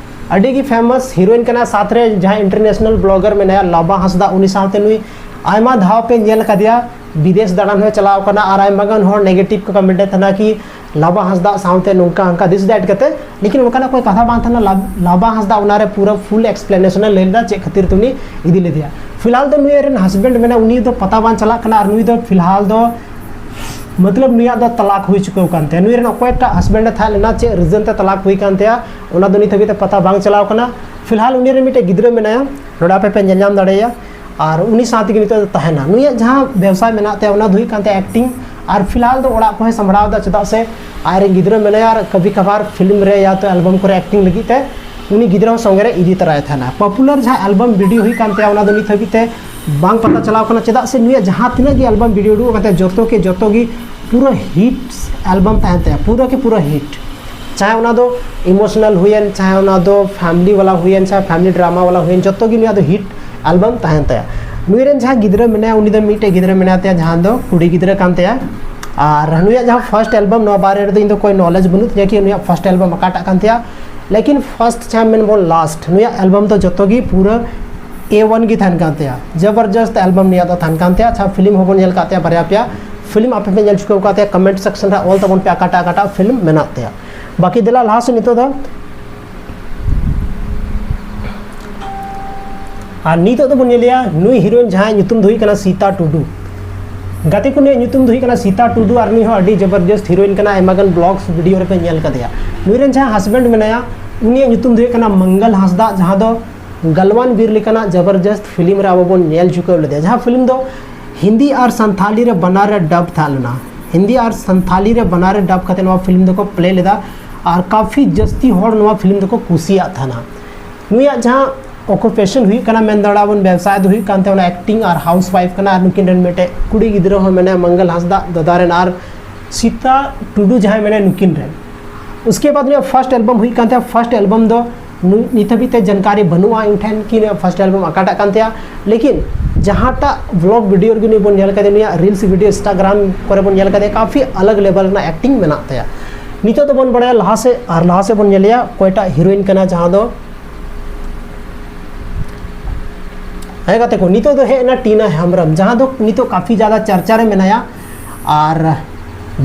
ᱟᱹᱰᱤ ᱜᱮ ᱯᱷᱮᱢᱟᱥ ᱦᱤᱨᱳᱭᱤᱱ ᱠᱟᱱᱟ, ᱥᱟᱛᱷ ᱨᱮ ᱡᱟᱦᱟᱸᱭ ᱤᱱᱴᱟᱨᱱᱮᱥᱱᱟᱞ ᱵᱞᱚᱜᱟᱨ ᱢᱮᱱᱟᱭᱟ ᱞᱟᱵᱟ ᱦᱟᱸᱥᱫᱟ, ᱩᱱᱤ ᱥᱟᱶᱛᱮ ᱱᱩᱭ ᱟᱭᱢᱟ ᱫᱷᱟᱣ ᱯᱮ ᱧᱮᱞ ᱠᱟᱫᱮᱭᱟ, ᱵᱤᱫᱮᱥ ᱫᱟᱬᱟᱱ ᱦᱚᱸᱭ ᱪᱟᱞᱟᱣ ᱠᱟᱱᱟ᱾ ᱟᱨ ᱟᱭᱢᱟ ᱜᱟᱱ ᱦᱚᱲ ᱱᱮᱜᱮᱴᱤᱵᱷ ᱠᱚ ᱠᱚᱢᱮᱱᱴ ᱮᱫ ᱛᱟᱦᱮᱱᱟ ᱠᱤ ᱞᱟᱵᱟ ᱦᱟᱸᱥᱫᱟ ᱥᱟᱶᱛᱮ ᱱᱚᱝᱠᱟ ᱦᱟᱱᱠᱟ this that ᱠᱟᱛᱮ, ᱞᱮᱠᱤᱱ ᱚᱱᱠᱟᱱᱟᱜ ᱠᱳᱭ ᱠᱟᱛᱷᱟ ᱵᱟᱝ ᱛᱟᱦᱮᱱᱟ᱾ ᱞᱟᱵ-, ᱞᱟᱵᱟ ᱦᱟᱸᱥᱫᱟ ᱚᱱᱟᱨᱮ ᱯᱩᱨᱟᱹ ᱯᱷᱩᱞ ᱮᱠᱥᱯᱞᱮᱱᱮᱥᱚᱱ ᱮ ᱞᱟᱹᱭ ᱞᱮᱫᱟ ᱪᱮᱫ ᱠᱷᱟᱹᱛᱤᱨ ᱛᱮ ᱩᱱᱤ ᱤᱫᱤ ᱞᱮᱫᱮᱭᱟ᱾ ᱯᱷᱤᱞᱦᱟᱞ ᱫᱚ ᱱᱩᱭ ᱨᱮᱱ ᱦᱟᱥᱵᱮᱱᱰ ᱢᱮᱱᱟᱭᱟ, ᱩᱱᱤ ᱫᱚ ᱯᱟᱛᱟ ᱵᱟᱝ ᱪᱟᱞᱟᱜ ᱠᱟᱱᱟ᱾ ᱟᱨ ᱱᱩᱭ ᱫᱚ ᱯᱷᱤᱞᱦᱟᱞ ᱫᱚ ᱢᱚᱛᱞᱚᱵ ᱱᱩᱭᱟᱜ ᱫᱚ ᱛᱟᱞᱟᱠ ᱦᱩᱭ ᱪᱩᱠᱟᱹᱣ ᱠᱟᱱ ᱛᱟᱭᱟ᱾ ᱱᱩᱭ ᱨᱮᱱ ᱚᱠᱚᱭᱴᱟᱜ ᱦᱟᱥᱵᱮᱱᱰ ᱮ ᱛᱟᱦᱮᱸ ᱞᱮᱱᱟ, ᱪᱮᱫ ᱨᱤᱡᱚᱱ ᱛᱮ ᱛᱟᱞᱟᱠ ᱦᱩᱭ ᱠᱟᱱ ᱛᱟᱭᱟ, ᱚᱱᱟ ᱫᱚ ᱱᱤᱛ ᱦᱟᱹᱵᱤᱡ ᱛᱮ ᱯᱟᱛᱟ ᱵᱟᱝ ᱪᱟᱞᱟᱣ ᱠᱟᱱᱟ᱾ ᱯᱷᱤᱞᱦᱟᱞ ᱩᱱᱤ ᱨᱮᱱ ᱢᱤᱫᱴᱮᱡ ᱜᱤᱫᱽᱨᱟᱹ ᱢᱮᱱᱟᱭᱟ, ᱱᱚᱰᱮ ᱟᱯᱮ ᱯᱮ ᱧᱮᱞ ᱧᱟᱢ ᱫᱟᱲᱮᱭᱟᱭᱟ᱾ ᱟᱨ ᱩᱱᱤ ᱥᱟᱶ ᱛᱮᱜᱮ ᱱᱤᱛᱚᱜ ᱫᱚ ᱛᱟᱦᱮᱱᱟ᱾ ᱱᱩᱭᱟᱜ ᱡᱟᱦᱟᱸ ᱵᱮᱵᱽᱥᱟ ᱢᱮᱱᱟᱜ ᱛᱟᱭᱟ, ᱚᱱᱟ ᱫᱚ ᱦᱩᱭᱩᱜ ᱠᱟᱱ ᱛᱟᱭᱟ ᱮᱠᱴᱤᱝ᱾ ᱟᱨ ᱯᱷᱤᱞᱦᱟᱞ ᱫᱚ ᱚᱲᱟᱜ ᱠᱚᱦᱚᱸᱭ ᱥᱟᱢᱵᱲᱟᱣ ᱮᱫᱟ, ᱪᱮᱫᱟᱜ ᱥᱮ ᱟᱡ ᱨᱮᱱ ᱜᱤᱫᱽᱨᱟᱹ ᱢᱮᱱᱟᱭᱟ ᱟᱨ ᱠᱟᱵᱷᱤ ᱠᱟᱵᱷᱟᱨ ᱯᱷᱤᱞᱢ ᱨᱮ ᱭᱟ ᱛᱚ ᱮᱞᱵᱟᱢ ᱠᱚᱨᱮ ᱮᱠᱴᱤᱝ ᱞᱟᱹᱜᱤᱫ ᱛᱮ ᱩᱱᱤ ᱜᱤᱫᱽᱨᱟᱹ ᱦᱚᱸ ᱥᱚᱸᱜᱮ ᱨᱮ ᱤᱫᱤ ᱛᱚᱨᱟᱭ ᱛᱟᱦᱮᱱᱟ᱾ ᱯᱚᱯᱩᱞᱟᱨ ᱡᱟᱦᱟᱸ ᱮᱞᱵᱟᱢ ᱵᱷᱤᱰᱤᱭᱳ ᱦᱩᱭᱩᱜ ᱠᱟᱱ ᱛᱟᱭᱟ, ᱚᱱᱟ ᱫᱚ ᱱᱤᱛ ᱦᱟᱹᱵᱤᱡ ᱛᱮ ᱵᱟᱝ ᱯᱟᱛᱟ ᱪᱟᱞᱟᱣ ᱠᱟᱱᱟ, ᱪᱮᱫᱟᱜ ᱥᱮ ᱱᱩᱭᱟᱜ ᱡᱟᱦᱟᱸ ᱛᱤᱱᱟᱹᱜ ᱜᱮ ᱮᱞᱵᱟᱢ ᱵᱷᱤᱰᱤᱭᱳ ᱩᱰᱩᱠ ᱟᱠᱟᱱ ᱛᱟᱭᱟ, ᱡᱚᱛᱚ ᱠᱮ ᱡᱚᱛᱚ ᱜᱮ ᱯᱩᱨᱟᱹ ᱦᱤᱴ ᱮᱞᱵᱟᱢ ᱛᱟᱦᱮᱱ ᱛᱟᱭᱟ, ᱯᱩᱨᱟᱹ ᱠᱮ ᱯᱩᱨᱟᱹ ᱦᱤᱴ᱾ ᱪᱟᱦᱮ ᱚᱱᱟ ᱫᱚ ᱤᱢᱳᱥᱚᱱᱟᱞ ᱦᱩᱭᱮᱱ, ᱪᱟᱦᱮ ᱚᱱᱟ ᱫᱚ ᱯᱷᱮᱢᱤᱞᱤ ᱣᱟᱞᱟ ᱦᱩᱭᱮᱱ, ᱪᱟᱦᱮ ᱯᱷᱮᱢᱤᱞᱤ ᱰᱨᱟᱢᱟ ᱣᱟᱞᱟ ᱦᱩᱭᱮᱱ, ᱡᱚᱛᱚ ᱜᱮ ᱱᱩᱭᱟᱜ ᱫᱚ ᱦᱤᱴ ᱮᱞᱵᱟᱢ ᱛᱟᱦᱮᱱ ᱛᱟᱭᱟ᱾ ᱱᱩᱭ ᱨᱮᱱ ᱡᱟᱦᱟᱸ ᱜᱤᱫᱽᱨᱟᱹ ᱢᱮᱱᱟᱭᱟ, ᱩᱱᱤ ᱫᱚ ᱢᱤᱫᱴᱮᱡ ᱜᱤᱫᱽᱨᱟᱹ ᱢᱮᱱᱟᱭ ᱛᱟᱭᱟ, ᱡᱟᱦᱟᱸ ᱫᱚ ᱠᱩᱲᱤ ᱜᱤᱫᱽᱨᱟᱹ ᱠᱟᱱ ᱛᱟᱭᱟ᱾ ᱟᱨ ᱱᱩᱭᱟᱜ ᱡᱟᱦᱟᱸ ᱯᱷᱟᱥᱴ ᱮᱞᱵᱟᱢ, ᱱᱚᱣᱟ ᱵᱟᱨᱮ ᱨᱮᱫᱚ ᱤᱧ ᱫᱚ ᱠᱳᱭ ᱱᱚᱞᱮᱡᱽ ᱵᱟᱹᱱᱩᱜ ᱛᱤᱧᱟ ᱠᱤ ᱱᱩᱭᱟᱜ ᱯᱷᱟᱥᱴ ᱮᱞᱵᱟᱢ ᱚᱠᱟᱴᱟᱜ ᱠᱟᱱ ᱛᱟᱭᱟ, ᱞᱮᱠᱤᱱ ᱯᱷᱟᱥᱴ ᱪᱟᱦᱮ ᱢᱮᱱ ᱵᱚᱱ ᱞᱟᱥᱴ, ᱱᱩᱭᱟᱜ ᱮᱞᱵᱟᱢ ᱫᱚ ᱡᱚᱛᱚ ᱜᱮ ᱯᱩᱨᱟᱹ ᱮ ᱚᱣᱟᱱ ᱜᱮ ᱛᱟᱦᱮᱱ ᱠᱟᱱ ᱛᱟᱭᱟ᱾ ᱡᱚᱵᱚᱨᱡᱚᱥᱛ ᱮᱞᱵᱟᱢ ᱱᱩᱭᱟᱜ ᱫᱚ ᱛᱟᱦᱮᱱ ᱠᱟᱱ ᱛᱟᱭᱟ᱾ ᱟᱪᱪᱷᱟ, ᱯᱷᱤᱞᱢ ᱦᱚᱸᱵᱚᱱ ᱧᱮᱞ ᱠᱟᱜ ᱛᱟᱭᱟ ᱵᱟᱨᱭᱟ ᱯᱮᱭᱟ ᱯᱷᱤᱞᱢ, ᱟᱯᱮ ᱯᱮ ᱧᱮᱞ ᱪᱩᱠᱟᱹᱣ ᱠᱟᱜ ᱛᱟᱭᱟ, ᱠᱚᱢᱮᱱᱴ ᱥᱮᱠᱥᱚᱱ ᱨᱮ ᱚᱞ ᱛᱟᱵᱚᱱ ᱯᱮ ᱚᱠᱟᱴᱟᱜ ᱚᱠᱟᱴᱟᱜ ᱯᱷᱤᱞᱢ ᱢᱮᱱᱟᱜ ᱛᱟᱭᱟ᱾ ᱵᱟᱠᱤ ᱫᱮᱞᱟ ᱞᱟᱦᱟ ᱥᱮᱫ ᱱᱤᱛᱚᱜ ᱫᱚ᱾ ᱟᱨ ᱱᱤᱛᱚᱜ ᱫᱚᱵᱚᱱ ᱧᱮᱞᱮᱭᱟ ᱱᱩᱭ ᱦᱤᱨᱳᱭᱤᱱ, ᱡᱟᱦᱟᱸᱭ ᱧᱩᱛᱩᱢ ᱫᱚ ᱦᱩᱭᱩᱜ ᱠᱟᱱᱟ ᱥᱤᱛᱟ ᱴᱩᱰᱩ᱾ ᱜᱟᱛᱮ ᱠᱚ, ᱱᱩᱭᱟᱜ ᱧᱩᱛᱩᱢ ᱫᱚ ᱦᱩᱭᱩᱜ ᱠᱟᱱᱟ ᱥᱤᱛᱟ ᱴᱩᱰᱩ᱾ ᱟᱨ ᱱᱩᱭ ᱦᱚᱸ ᱟᱹᱰᱤ ᱡᱚᱵᱚᱨᱡᱚᱥᱛ ᱦᱤᱨᱳᱭᱤᱱ ᱠᱟᱱᱟ, ᱟᱭᱢᱟ ᱜᱟᱱ ᱵᱞᱚᱜᱥ ᱵᱷᱤᱰᱤᱭᱳ ᱨᱮᱯᱮ ᱧᱮᱞ ᱠᱟᱫᱮᱭᱟ᱾ ᱱᱩᱭ ᱨᱮᱱ ᱡᱟᱦᱟᱸ ᱦᱟᱥᱵᱮᱱᱰ ᱢᱮᱱᱟᱭᱟ, ᱩᱱᱤᱭᱟᱜ ᱧᱩᱛᱩᱢ ᱫᱚ ᱦᱩᱭᱩᱜ ᱠᱟᱱᱟ ᱢᱚᱝᱜᱚᱞ ᱦᱟᱸᱥᱫᱟ, ᱡᱟᱦᱟᱸ ᱫᱚ ᱜᱟᱞᱣᱟᱱ ᱵᱤᱨ ᱞᱮᱠᱟᱱᱟᱜ ᱡᱚᱵᱚᱨᱡᱚᱥᱛ ᱯᱷᱤᱞᱢ ᱨᱮ ᱟᱵᱚ ᱵᱚᱱ ᱧᱮᱞ ᱪᱩᱠᱟᱹᱣ ᱞᱮᱫᱮᱭᱟ, ᱡᱟᱦᱟᱸ ᱯᱷᱤᱞᱢ ᱫᱚ ᱦᱤᱱᱫᱤ ᱟᱨ ᱥᱟᱱᱛᱷᱟᱞᱤ ᱨᱮ ᱵᱟᱱᱟᱨ ᱨᱮ ᱰᱟᱵ ᱛᱟᱦᱮᱸ ᱞᱮᱱᱟ᱾ ᱦᱤᱱᱫᱤ ᱟᱨ ᱥᱟᱱᱛᱷᱟᱞᱤ ᱨᱮ ᱵᱟᱱᱟᱨ ᱨᱮ ᱰᱟᱵ ᱠᱟᱛᱮ ᱱᱚᱣᱟ ᱯᱷᱤᱞᱢ ᱫᱚᱠᱚ ᱯᱞᱮ ᱞᱮᱫᱟ ᱟᱨ ᱠᱟᱯᱷᱤ ᱡᱟᱹᱥᱛᱤ ᱦᱚᱲ ᱱᱚᱣᱟ ᱯᱷᱤᱞᱢ ᱫᱚᱠᱚ ᱠᱩᱥᱤᱭᱟᱜ ᱛᱟᱦᱮᱱᱟ᱾ ᱱᱩᱭᱟᱜ ᱡᱟᱦᱟᱸ ᱚᱠᱩᱯᱮᱥᱚᱱ ᱦᱩᱭᱩᱜ ᱠᱟᱱᱟ, ᱢᱮᱱ ᱫᱟᱲᱮᱭᱟᱜᱼᱟ ᱵᱚᱱ ᱵᱮᱵᱽᱥᱟᱭ ᱫᱚ ᱦᱩᱭᱩᱜ ᱠᱟᱱ ᱛᱟᱭᱟ ᱚᱱᱟ ᱮᱠᱴᱤᱝ ᱟᱨ ᱦᱟᱣᱩᱥ ᱣᱟᱭᱤᱯᱷ ᱠᱟᱱᱟ, ᱟᱨ ᱱᱩᱠᱤᱱ ᱨᱮᱱ ᱢᱤᱫᱴᱮᱡ ᱠᱩᱲᱤ ᱜᱤᱫᱽᱨᱟᱹ ᱦᱚᱸ ᱢᱮᱱᱟᱭᱟ, ᱢᱚᱝᱜᱚᱞ ᱦᱟᱸᱥᱫᱟ ᱫᱟᱫᱟ ᱨᱮᱱ ᱟᱨ ᱥᱤᱛᱟ ᱴᱩᱰᱩ ᱡᱟᱦᱟᱸᱭ ᱢᱮᱱᱟᱭᱟ, ᱱᱩᱠᱤᱱ ᱨᱮᱱ᱾ ᱩᱥᱠᱮ ᱵᱟᱫ ᱱᱩᱭᱟᱜ ᱯᱷᱟᱨᱥᱴ ᱮᱞᱵᱟᱢ ᱦᱩᱭᱩᱜ ᱠᱟᱱ ᱛᱟᱭᱟ᱾ ᱯᱷᱟᱨᱥᱴ ᱮᱞᱵᱟᱢ ᱫᱚ ᱱᱩ- ᱱᱤᱛ ᱦᱟᱹᱵᱤᱡ ᱛᱮ ᱡᱟᱱᱠᱟᱨᱤ ᱵᱟᱹᱱᱩᱜᱼᱟ ᱤᱧ ᱴᱷᱮᱱ ᱠᱤ ᱱᱩᱭᱟᱜ ᱯᱷᱟᱨᱥᱴ ᱮᱞᱵᱟᱢ ᱚᱠᱟᱴᱟᱜ ᱠᱟᱱ ᱛᱟᱭᱟ, ᱞᱮᱠᱤᱱ ᱡᱟᱦᱟᱸᱴᱟᱜ ᱵᱞᱚᱜ ᱵᱷᱤᱰᱤᱭᱳ ᱨᱮᱜᱮ ᱱᱩᱭ ᱵᱚᱱ ᱧᱮᱞ ᱠᱟᱫᱮᱭᱟ, ᱱᱩᱭᱟᱜ ᱨᱤᱞᱥ ᱵᱷᱤᱰᱤᱭᱳ ᱤᱱᱥᱴᱟᱜᱨᱟᱢ ᱠᱚᱨᱮ ᱵᱚᱱ ᱧᱮᱞ ᱠᱟᱫᱮᱭᱟ, ᱠᱟᱯᱷᱤ ᱟᱞᱟᱜᱽ ᱞᱮᱵᱮᱞ ᱨᱮᱱᱟᱜ ᱮᱠᱴᱤᱝ ᱢᱮᱱᱟᱜ ᱛᱟᱭᱟ᱾ ᱱᱤᱛᱚᱜ ᱫᱚᱵᱚᱱ ᱵᱟᱲᱟᱭᱟ ᱞᱟᱦᱟ ᱥᱮᱫ, ᱟᱨ ᱞᱟᱦᱟ ᱥᱮᱫ ᱵᱚᱱ ᱧᱮᱞᱮᱭᱟ ᱚᱠᱚᱭᱴᱟᱜ ᱦᱤᱨᱳᱭᱤᱱ ᱠᱟᱱᱟ, ᱡᱟᱦᱟᱸ ᱫᱚ, ᱦᱮᱸ ᱜᱟᱛᱮ ᱠᱚ, ᱱᱤᱛᱚᱜ ᱫᱚ ᱦᱮᱡ ᱮᱱᱟ ᱴᱤᱱᱟ ᱦᱮᱢᱵᱨᱚᱢ, ᱡᱟᱦᱟᱸ ᱫᱚ ᱱᱤᱛᱚᱜ ᱠᱟᱯᱷᱤ ᱡᱟᱫᱟ ᱪᱟᱨᱪᱟ ᱨᱮ ᱢᱮᱱᱟᱭᱟ᱾ ᱟᱨ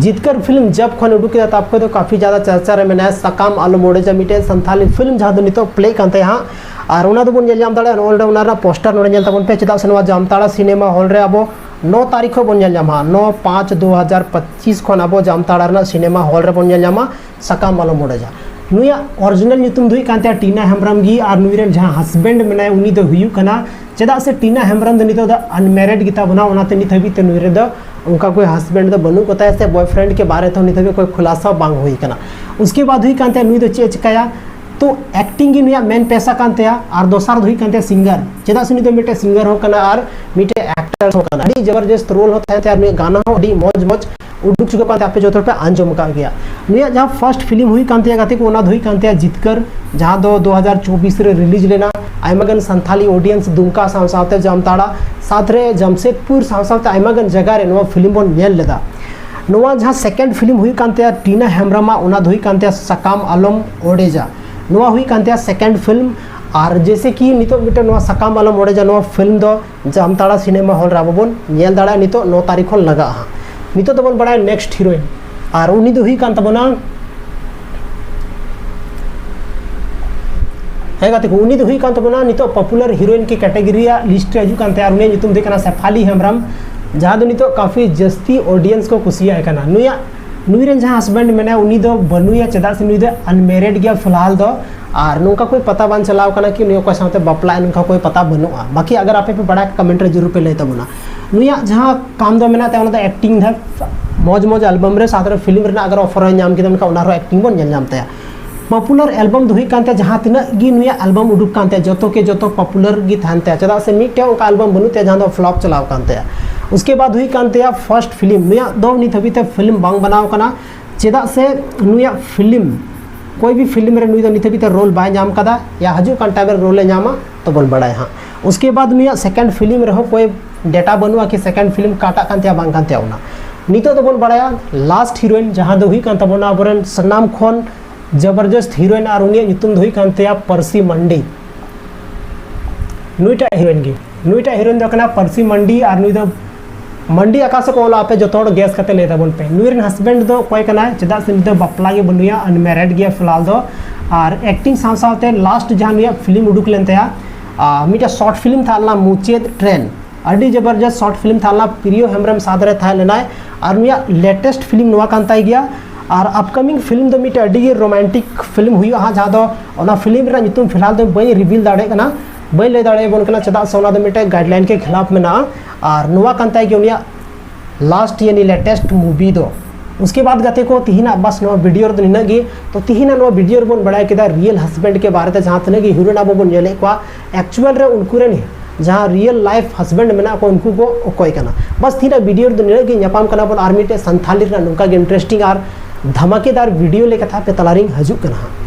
ᱡᱤᱛᱠᱟᱹᱨ ᱯᱷᱤᱞᱢ ᱡᱟᱵ ᱠᱷᱚᱱ ᱩᱰᱩᱠ ᱠᱮᱫᱟ, ᱛᱟᱵ ᱠᱷᱚᱱ ᱫᱚ ᱠᱟᱯᱷᱤ ᱡᱟᱫᱟ ᱪᱟᱨᱪᱟ ᱨᱮ ᱢᱮᱱᱟᱭᱟ᱾ ᱥᱟᱠᱟᱢ ᱟᱞᱚᱢ ᱚᱲᱮᱡᱟ ᱢᱤᱫᱴᱮᱱ ᱥᱟᱱᱛᱷᱟᱞᱤ ᱯᱷᱤᱞᱢ ᱡᱟᱦᱟᱸ ᱫᱚ ᱱᱤᱛᱚᱜ ᱯᱞᱮᱜ ᱠᱟᱱ ᱛᱟᱭᱟ ᱦᱟᱸᱜ, ᱟᱨ ᱚᱱᱟ ᱫᱚᱵᱚᱱ ᱧᱮᱞ ᱧᱟᱢ ᱫᱟᱲᱮᱭᱟᱜᱼᱟ ᱱᱚᱜᱼᱚᱭ ᱱᱚᱸᱰᱮ ᱚᱱᱟ ᱨᱮᱱᱟᱜ ᱯᱳᱥᱴᱟᱨ ᱱᱚᱸᱰᱮ ᱧᱮᱞ ᱛᱟᱵᱚᱱ ᱯᱮ, ᱪᱮᱫᱟᱜ ᱥᱮ ᱱᱚᱣᱟ ᱡᱟᱢᱛᱟᱲᱟ ᱥᱤᱱᱮᱢᱟ ᱦᱚᱞ ᱨᱮ ᱟᱵᱚ ᱱᱚ ᱛᱟᱹᱨᱤᱠᱷ ᱠᱷᱚᱱ ᱵᱚᱱ ᱧᱮᱞ ᱧᱟᱢᱟ, ᱱᱚ ᱯᱟᱸᱪ ᱫᱩ ᱦᱟᱡᱟᱨ ᱯᱚᱸᱪᱤᱥ ᱠᱷᱚᱱ ᱟᱵᱚ ᱡᱟᱢᱛᱟᱲᱟ ᱨᱮᱱᱟᱜ ᱥᱤᱱᱮᱢᱟ ᱦᱚᱞ ᱨᱮᱵᱚᱱ ᱧᱮᱞ ᱧᱟᱢᱟ ᱥᱟᱠᱟᱢ ᱟᱞᱚᱢ ᱚᱲᱮᱡᱟ᱾ ᱱᱩᱭᱟᱜ ᱚᱨᱤᱡᱤᱱᱟᱞ ᱧᱩᱛᱩᱢ ᱫᱚ ᱦᱩᱭᱩᱜ ᱠᱟᱱ ᱛᱟᱭᱟ ᱴᱤᱱᱟ ᱦᱮᱢᱵᱨᱚᱢ ᱜᱮ, ᱟᱨ ᱱᱩᱭ ᱨᱮᱱ ᱡᱟᱦᱟᱸ ᱦᱟᱥᱵᱮᱱᱰ ᱢᱮᱱᱟᱭᱟ ᱩᱱᱤ ᱫᱚ ᱦᱩᱭᱩᱜ ᱠᱟᱱᱟ, ᱪᱮᱫᱟᱜ ᱥᱮ ᱴᱤᱱᱟ ᱦᱮᱢᱵᱨᱚᱢ ᱫᱚ ᱱᱤᱛᱚᱜ ᱫᱚ ᱟᱱᱢᱮᱨᱤᱰ ᱜᱮᱛᱟ ᱵᱚᱱᱟ, ᱚᱱᱟᱛᱮ ᱱᱤᱛ ᱦᱟᱹᱵᱤᱡ ᱛᱮ ᱱᱩᱭ ᱨᱮᱫᱚ ᱚᱱᱠᱟ ᱠᱚᱭ ᱦᱟᱥᱵᱮᱱᱰ ᱫᱚ ᱵᱟᱹᱱᱩᱜ ᱠᱚᱛᱟᱭᱟ ᱥᱮ ᱵᱚᱭᱯᱷᱨᱮᱱᱰ ᱠᱮ ᱵᱟᱨᱮ ᱛᱮᱦᱚᱸ ᱱᱤᱛ ᱦᱟᱹᱵᱤᱡ ᱠᱚᱭ ᱠᱷᱩᱞᱟᱥᱟ ᱵᱟᱝ ᱦᱩᱭ ᱠᱟᱱᱟ᱾ ᱩᱥᱠᱮ ᱵᱟᱫ ᱦᱩᱭᱩᱜ ᱠᱟᱱ ᱛᱟᱭᱟ ᱱᱩᱭ ᱫᱚ ᱪᱮᱫ ᱮ ᱪᱤᱠᱟᱹᱭᱟ, ᱛᱚ ᱮᱠᱴᱤᱝ ᱜᱮ ᱱᱩᱭᱟᱜ ᱢᱮᱱ ᱯᱮᱥᱟ ᱠᱟᱱ ᱛᱟᱭᱟ, ᱟᱨ ᱫᱚᱥᱟᱨ ᱫᱚ ᱦᱩᱭᱩᱜ ᱠᱟᱱ ᱛᱟᱭᱟ ᱥᱤᱝᱜᱟᱨ, ᱪᱮᱫᱟᱜ ᱥᱮ ᱱᱩᱭ ᱫᱚ ᱢᱤᱫᱴᱮᱡ ᱥᱤᱝᱜᱟᱨ ᱦᱚᱸ ᱠᱟᱱᱟ ᱟᱨ ᱢᱤᱫᱴᱮᱡ ᱮᱠᱴᱟᱨ ᱦᱚᱸ ᱠᱟᱱᱟ᱾ ᱟᱹᱰᱤ ᱡᱚᱵᱚᱨᱡᱚᱥᱛ ᱨᱳᱞ ᱦᱚᱸ ᱛᱟᱦᱮᱱ ᱛᱟᱭᱟ, ᱟᱨ ᱱᱩᱭᱟᱜ ᱜᱟᱱᱟ ᱦᱚᱸ ᱟᱹᱰᱤ ᱢᱚᱡᱽ ᱢᱚᱡᱽ ᱩᱰᱩᱠ ᱪᱩᱠᱟᱹ ᱠᱟᱱ ᱛᱟᱭᱟ, ᱟᱯᱮ ᱡᱚᱛᱚ ᱯᱮ ᱟᱸᱡᱚᱢ ᱟᱠᱟᱫ ᱜᱮᱭᱟ᱾ ᱱᱩᱭᱟᱜ ᱡᱟᱦᱟᱸ ᱯᱷᱟᱨᱥᱴ ᱯᱷᱤᱞᱢ ᱦᱩᱭᱩᱜ ᱠᱟᱱ ᱛᱟᱭᱟ ᱜᱟᱛᱮ ᱠᱚ, ᱚᱱᱟ ᱫᱚ ᱦᱩᱭᱩᱜ ᱠᱟᱱ ᱛᱟᱭᱟ ᱡᱤᱛᱠᱟᱹᱨ, ᱡᱟᱦᱟᱸ ᱫᱚ ᱫᱩ ᱦᱟᱡᱟᱨ ᱪᱚᱵᱵᱤᱥ ᱨᱮ ᱨᱤᱞᱤᱡᱽ ᱞᱮᱱᱟ᱾ ᱟᱭᱢᱟ ᱜᱟᱱ ᱥᱟᱱᱛᱷᱟᱞᱤ ᱚᱰᱤᱭᱮᱱᱥ ᱫᱩᱢᱠᱟ ᱥᱟᱶ ᱥᱟᱶᱛᱮ ᱡᱟᱢᱛᱟᱲᱟ, ᱥᱟᱛ ᱨᱮ ᱡᱟᱢᱥᱮᱫᱽᱯᱩᱨ ᱥᱟᱶ ᱥᱟᱶᱛᱮ ᱟᱭᱢᱟ ᱜᱟᱱ ᱡᱟᱭᱜᱟ ᱨᱮ ᱱᱚᱣᱟ ᱯᱷᱤᱞᱢ ᱵᱚᱱ ᱧᱮᱞ ᱞᱮᱫᱟ᱾ ᱱᱚᱣᱟ ᱡᱟᱦᱟᱸ ᱥᱮᱠᱮᱱᱰ ᱯᱷᱤᱞᱢ ᱦᱩᱭᱩᱜ ᱠᱟᱱ ᱛᱟᱭᱟ ᱴᱤᱱᱟ ᱦᱮᱢᱵᱨᱚᱢᱟᱜ, ᱚᱱᱟ ᱫᱚ ᱦᱩᱭᱩᱜ ᱠᱟᱱ ᱛᱟᱭᱟ ᱥᱟᱠᱟᱢ ᱟᱞᱚᱢ ᱚᱲᱮᱡᱟ᱾ ᱱᱚᱣᱟ ᱦᱩᱭᱩᱜ ᱠᱟᱱ ᱛᱟᱭᱟ ᱥᱮᱠᱮᱱᱰ ᱯᱷᱤᱞᱢ᱾ ᱟᱨ ᱡᱮᱭᱥᱮ ᱠᱤ ᱱᱤᱛᱚᱜ ᱢᱤᱫᱴᱮᱱ ᱱᱚᱣᱟ ᱥᱟᱠᱟᱢ ᱟᱞᱚᱢ ᱚᱲᱮᱡᱟ, ᱱᱚᱣᱟ ᱯᱷᱤᱞᱢ ᱫᱚ ᱡᱟᱢᱛᱟᱲᱟ ᱥᱤᱱᱮᱢᱟ ᱦᱚᱞ ᱨᱮ ᱟᱵᱚ ᱵᱚᱱ ᱧᱮᱞ ᱫᱟᱲᱮᱭᱟᱜᱼᱟ, ᱱᱤᱛᱚᱜ ᱱᱚ ᱛᱟᱹᱨᱤᱠᱷ ᱠᱷᱚᱱ ᱞᱟᱜᱟᱜᱼᱟ ᱦᱟᱸᱜ᱾ ᱱᱤᱛᱚᱜ ᱫᱚᱵᱚᱱ ᱵᱟᱲᱟᱭᱟ ᱱᱮᱠᱥᱴ ᱦᱤᱨᱳᱭᱤᱱ, ᱟᱨ ᱩᱱᱤ ᱫᱚ ᱦᱩᱭᱩᱜ ᱠᱟᱱ ᱛᱟᱵᱚᱱᱟ, ᱦᱮᱸ ᱜᱟᱛᱮ ᱠᱚ, ᱩᱱᱤ ᱫᱚ ᱦᱩᱭᱩᱜ ᱠᱟᱱ ᱛᱟᱵᱚᱱᱟ ᱱᱤᱛᱚᱜ ᱯᱚᱯᱩᱞᱟᱨ ᱦᱤᱨᱳᱭᱤᱱ ᱠᱤ ᱠᱮᱴᱮᱜᱚᱨᱤ ᱨᱮᱭᱟᱜ ᱞᱤᱥᱴ ᱨᱮ ᱦᱤᱡᱩᱜ ᱠᱟᱱ ᱛᱟᱭᱟ, ᱟᱨ ᱩᱱᱤᱭᱟᱜ ᱧᱩᱛᱩᱢ ᱫᱚ ᱦᱩᱭᱩᱜ ᱠᱟᱱᱟ ᱥᱮᱯᱷᱟᱞᱤ ᱦᱮᱢᱵᱨᱚᱢ, ᱡᱟᱦᱟᱸ ᱫᱚ ᱱᱤᱛᱚᱜ ᱠᱟᱯᱷᱤ ᱡᱟᱹᱥᱛᱤ ᱚᱰᱤᱭᱮᱱᱥ ᱠᱚ ᱠᱩᱥᱤᱭᱟᱭ ᱠᱟᱱᱟ᱾ ᱱᱩᱭᱟᱜ, ᱱᱩᱭ ᱨᱮᱱ ᱡᱟᱦᱟᱸ ᱦᱟᱥᱵᱮᱱᱰ ᱢᱮᱱᱟᱭᱟ, ᱩᱱᱤ ᱫᱚ ᱵᱟᱹᱱᱩᱭᱟ, ᱪᱮᱫᱟᱜ ᱥᱮ ᱱᱩᱭ ᱫᱚ ᱟᱱᱢᱮᱨᱤᱰ ᱜᱮᱭᱟ ᱯᱷᱤᱞᱦᱟᱞ ᱫᱚ, ᱟᱨ ᱱᱚᱝᱠᱟ ᱠᱚᱭ ᱯᱟᱛᱟ ᱵᱟᱝ ᱪᱟᱞᱟᱣ ᱠᱟᱱᱟ ᱠᱤ ᱱᱩᱭ ᱚᱠᱚᱭ ᱥᱟᱶᱛᱮ ᱵᱟᱯᱞᱟᱜᱼᱟ, ᱱᱚᱝᱠᱟ ᱠᱚᱭ ᱯᱟᱛᱟ ᱵᱟᱹᱱᱩᱜᱼᱟ᱾ ᱵᱟᱠᱤ ᱟᱜᱟᱨ ᱟᱯᱮ ᱯᱮ ᱵᱟᱲᱟᱭ ᱠᱷᱟᱱ ᱠᱚᱢᱮᱱᱴ ᱨᱮ ᱡᱚᱨᱩᱨ ᱯᱮ ᱞᱟᱹᱭ ᱛᱟᱵᱚᱱᱟ᱾ ᱱᱩᱭᱟᱜ ᱡᱟᱦᱟᱸ ᱠᱟᱢ ᱫᱚ ᱢᱮᱱᱟᱜ ᱛᱟᱭᱟ ᱚᱱᱟ ᱫᱚ ᱮᱠᱴᱤᱝ ᱫᱷᱟᱨ, ᱢᱚᱡᱽ ᱢᱚᱡᱽ ᱟᱞᱵᱟᱢ ᱨᱮ ᱥᱟᱶᱛᱮ ᱯᱷᱤᱞᱢ ᱨᱮᱱᱟᱜ ᱟᱜᱟᱨ ᱚᱯᱷᱟᱨ ᱦᱚᱸᱭ ᱧᱟᱢ ᱠᱮᱫᱟ ᱢᱮᱱᱠᱷᱟᱱ ᱚᱱᱟ ᱨᱮᱦᱚᱸ ᱮᱠᱴᱤᱝ ᱵᱚᱱ ᱧᱮᱞ ᱧᱟᱢ ᱛᱟᱭᱟ᱾ ᱯᱚᱯᱩᱞᱟᱨ ᱟᱞᱵᱟᱢ ᱫᱚ ᱦᱩᱭᱩᱜ ᱠᱟᱱ ᱛᱟᱭᱟ ᱡᱟᱦᱟᱸ ᱛᱤᱱᱟᱹᱜ ᱜᱮ ᱱᱩᱭᱟᱜ ᱟᱞᱵᱟᱢ ᱩᱰᱩᱠ ᱠᱟᱱ ᱛᱟᱭᱟ ᱡᱚᱛᱚ ᱠᱮ ᱡᱚᱛᱚ ᱯᱚᱯᱩᱞᱟᱨ ᱜᱮ ᱛᱟᱦᱮᱱ ᱛᱟᱭᱟ, ᱪᱮᱫᱟᱜ ᱥᱮ ᱢᱤᱫᱴᱮᱱ ᱚᱱᱠᱟ ᱟᱞᱵᱟᱢ ᱵᱟᱹᱱᱩᱜ ᱛᱟᱭᱟ ᱡᱟᱦᱟᱸ ᱫᱚ ᱯᱷᱞᱚᱯ ᱪᱟᱞᱟᱣ ᱠᱟᱱ ᱛᱟᱭᱟ᱾ ᱩᱥᱠᱮ ᱵᱟᱫ ᱦᱩᱭᱩᱜ ᱠᱟᱱ ᱛᱟᱭᱟ ᱯᱷᱟᱨᱥᱴ ᱯᱷᱤᱞᱢ, ᱱᱩᱭᱟᱜ ᱫᱚ ᱱᱤᱛ ᱦᱟᱹᱵᱤᱡ ᱛᱮ ᱯᱷᱤᱞᱢ ᱵᱟᱝ ᱵᱮᱱᱟᱣ ᱠᱟᱱᱟ᱾ ᱪᱮᱫᱟᱜ ᱥᱮ ᱱᱩᱭᱟᱜ ᱯᱷᱤᱞᱢ, ᱠᱚᱭ ᱵᱷᱤ ᱯᱷᱤᱞᱢ ᱨᱮ ᱱᱩᱭ ᱫᱚ ᱱᱤᱛ ᱦᱟᱹᱵᱤᱡ ᱛᱮ ᱨᱳᱞ ᱵᱟᱭ ᱧᱟᱢ ᱠᱟᱫᱟ, ᱭᱟ ᱦᱤᱡᱩᱜ ᱠᱟᱱ ᱴᱟᱭᱤᱢ ᱨᱮ ᱨᱳᱞ ᱮ ᱧᱟᱢᱟ ᱛᱚ ᱵᱚᱱ ᱵᱟᱲᱟᱭᱟ ᱦᱟᱸᱜ᱾ ᱩᱥᱠᱮ ᱵᱟᱫ ᱱᱩᱭᱟᱜ ᱥᱮᱠᱮᱱᱰ ᱯᱷᱤᱞᱢ ᱨᱮᱦᱚᱸ ᱠᱚᱭ ᱰᱮᱴᱟ ᱵᱟᱹᱱᱩᱜᱼᱟ ᱠᱤ ᱥᱮᱠᱮᱱᱰ ᱯᱷᱤᱞᱢ ᱚᱠᱟᱴᱟᱜ ᱠᱟᱱ ᱛᱟᱭᱟ ᱵᱟᱝ ᱠᱟᱱ ᱛᱟᱭᱟ ᱚᱱᱟ᱾ ᱱᱤᱛᱚᱜ ᱫᱚᱵᱚᱱ ᱵᱟᱲᱟᱭᱟ ᱞᱟᱥᱴ ᱦᱤᱨᱳᱭᱤᱱ ᱡᱟᱦᱟᱸ ᱫᱚ ᱦᱩᱭᱩᱜ ᱠᱟᱱ ᱛᱟᱵᱚᱱᱟ ᱟᱵᱚᱨᱮᱱ ᱥᱟᱱᱟᱢ ᱠᱷᱚᱱ ᱡᱚᱵᱚᱨᱡᱚᱥᱛ ᱦᱤᱨᱳᱭᱤᱱ, ᱟᱨ ᱩᱱᱤᱭᱟᱜ ᱧᱩᱛᱩᱢ ᱫᱚ ᱦᱩᱭᱩᱜ ᱠᱟᱱ ᱛᱟᱭᱟ ᱯᱟᱨᱥᱤ ᱢᱟᱱᱰᱤ᱾ ᱱᱩᱭᱴᱟᱜ ᱦᱤᱨᱳᱭᱤᱱ ᱜᱮ, ᱱᱩᱭᱴᱟᱜ ᱦᱤᱨᱳᱭᱤᱱ ᱫᱚ ᱠᱟᱱᱟ ᱯᱟᱨᱥᱤ ᱢᱟᱱᱰᱤ᱾ ᱟᱨ ᱱᱩᱭ ᱫᱚ ᱢᱟᱱᱰᱤ ᱟᱠᱟ ᱥᱮᱫ ᱠᱚ ᱚᱞᱟ ᱟᱯᱮ ᱡᱚᱛᱚ ᱦᱚᱲ ᱜᱮᱥ ᱠᱟᱛᱮ ᱞᱟᱹᱭ ᱛᱟᱵᱚᱱ ᱯᱮ᱾ ᱱᱩᱭ ᱨᱮᱱ ᱦᱟᱥᱵᱮᱱᱰ ᱫᱚ ᱚᱠᱚᱭ ᱠᱟᱱᱟᱭ? ᱪᱮᱫᱟᱜ ᱥᱮ ᱱᱩᱭ ᱫᱚ ᱵᱟᱯᱞᱟ ᱜᱮ ᱵᱟᱹᱱᱩᱭᱟ, ᱟᱱᱢᱮᱨᱮᱰ ᱜᱮᱭᱟ ᱯᱷᱤᱞᱦᱟᱞ ᱫᱚ᱾ ᱟᱨ ᱮᱠᱴᱤᱝ ᱥᱟᱶ ᱥᱟᱶᱛᱮ ᱞᱟᱥᱴ ᱡᱟᱦᱟᱸ ᱱᱩᱭᱟᱜ ᱯᱷᱤᱞᱢ ᱩᱰᱩᱠ ᱞᱮᱱ ᱛᱟᱭᱟ, ᱟᱨ ᱢᱤᱫᱴᱮᱱ ᱥᱚᱨᱴ ᱯᱷᱤᱞᱢ ᱛᱟᱦᱮᱸ ᱞᱮᱱᱟ ᱢᱩᱪᱟᱹᱫ ᱴᱨᱮᱱ, ᱟᱹᱰᱤ ᱡᱚᱵᱚᱨᱡᱚᱥᱛ ᱥᱚᱨᱴ ᱯᱷᱤᱞᱢ ᱛᱟᱦᱮᱸ ᱞᱮᱱᱟ, ᱯᱨᱤᱭᱚ ᱦᱮᱢᱵᱨᱚᱢ ᱥᱟᱛ ᱨᱮ ᱛᱟᱦᱮᱸ ᱞᱮᱱᱟᱭ᱾ ᱟᱨ ᱱᱩᱭᱟᱜ ᱞᱮᱴᱮᱥᱴ ᱯᱷᱤᱞᱢ ᱱᱚᱣᱟ ᱠᱟᱱ ᱛᱟᱭ ᱜᱮᱭᱟ᱾ ᱟᱨ ᱟᱯᱠᱟᱢᱤᱝ ᱯᱷᱤᱞᱢ ᱫᱚ ᱢᱤᱫᱴᱮᱱ ᱟᱹᱰᱤ ᱜᱮ ᱨᱳᱢᱟᱱᱴᱤᱠ ᱯᱷᱤᱞᱢ ᱦᱩᱭᱩᱜᱼᱟ ᱦᱟᱸᱜ, ᱡᱟᱦᱟᱸ ᱫᱚ ᱚᱱᱟ ᱯᱷᱤᱞᱢ ᱨᱮᱱᱟᱜ ᱧᱩᱛᱩᱢ ᱯᱷᱤᱞᱦᱟᱞ ᱫᱚ ᱵᱟᱹᱧ ᱨᱤᱵᱷᱤᱞ ᱫᱟᱲᱮᱭᱟᱜ ᱠᱟᱱᱟ, ᱵᱟᱹᱧ ᱞᱟᱹᱭ ᱫᱟᱲᱮᱭᱟᱵᱚᱱ ᱠᱟᱱᱟ, ᱪᱮᱫᱟᱜ ᱥᱮ ᱚᱱᱟ ᱫᱚ ᱢᱤᱫᱴᱮᱱ ᱜᱟᱭᱤᱰᱞᱟᱭᱤᱱ ᱠᱮ ᱠᱷᱤᱞᱟᱯ ᱢᱮᱱᱟᱜᱼᱟ᱾ ᱟᱨ ᱱᱚᱣᱟ ᱠᱟᱱ ᱛᱟᱭ ᱜᱮ ᱩᱱᱤᱭᱟᱜ ᱞᱟᱥᱴ ᱭᱟᱱᱤ ᱞᱮᱴᱮᱥᱴ ᱢᱩᱵᱷᱤ ᱫᱚ᱾ ᱩᱥᱠᱮ ᱵᱟᱫ ᱜᱟᱛᱮ ᱠᱚ, ᱛᱤᱦᱤᱧᱟᱜ ᱵᱟᱥ ᱱᱚᱣᱟ ᱵᱷᱤᱰᱤᱭᱳ ᱨᱮᱫᱚ ᱱᱤᱱᱟᱹᱜ ᱜᱮ᱾ ᱛᱚ ᱛᱤᱦᱤᱧᱟᱜ ᱱᱚᱣᱟ ᱵᱷᱤᱰᱤᱭᱳ ᱨᱮᱵᱚᱱ ᱵᱟᱲᱟᱭ ᱠᱮᱫᱟ ᱨᱤᱭᱮᱞ ᱦᱟᱥᱵᱮᱱᱰ ᱠᱮ ᱵᱟᱨᱮ ᱛᱮ, ᱡᱟᱦᱟᱸ ᱛᱤᱱᱟᱹᱜ ᱜᱮ ᱦᱤᱨᱳᱭᱤᱱ ᱟᱵᱚ ᱵᱚᱱ ᱧᱮᱞᱮᱫ ᱠᱚᱣᱟ, ᱮᱠᱪᱩᱭᱟᱞ ᱨᱮ ᱩᱱᱠᱩ ᱨᱮᱱ ᱡᱟᱦᱟᱸ ᱨᱤᱭᱮᱞ ᱞᱟᱭᱤᱯᱷ ᱦᱟᱥᱵᱮᱱᱰ ᱢᱮᱱᱟᱜ ᱠᱚᱣᱟ ᱩᱱᱠᱩ ᱠᱚ ᱚᱠᱚᱭ ᱠᱟᱱᱟ᱾ ᱵᱟᱥ ᱛᱤᱦᱤᱧᱟᱜ ᱵᱷᱤᱰᱤᱭᱳ ᱨᱮᱫᱚ ᱱᱤᱱᱟᱹᱜ ᱜᱮ᱾ ᱧᱟᱯᱟᱢ ᱠᱟᱱᱟ ᱵᱚᱱ ᱟᱨ ᱢᱤᱫᱴᱮᱡ ᱥᱟᱱᱛᱷᱟᱞᱤ ᱨᱮᱱᱟᱜ ᱱᱚᱝᱠᱟ ᱜᱮ ᱤᱱᱴᱟᱨᱮᱥᱴᱤᱝ ᱟᱨ ᱫᱷᱟᱢᱟᱠᱮᱫᱟᱨ ᱵᱷᱤᱰᱤᱭᱳ ᱞᱮᱠᱟᱛᱮ ᱟᱯᱮ ᱛᱟᱞᱟᱨᱤᱧ ᱦᱤᱡᱩᱜ ᱠᱟᱱᱟ ᱦᱟᱸᱜ᱾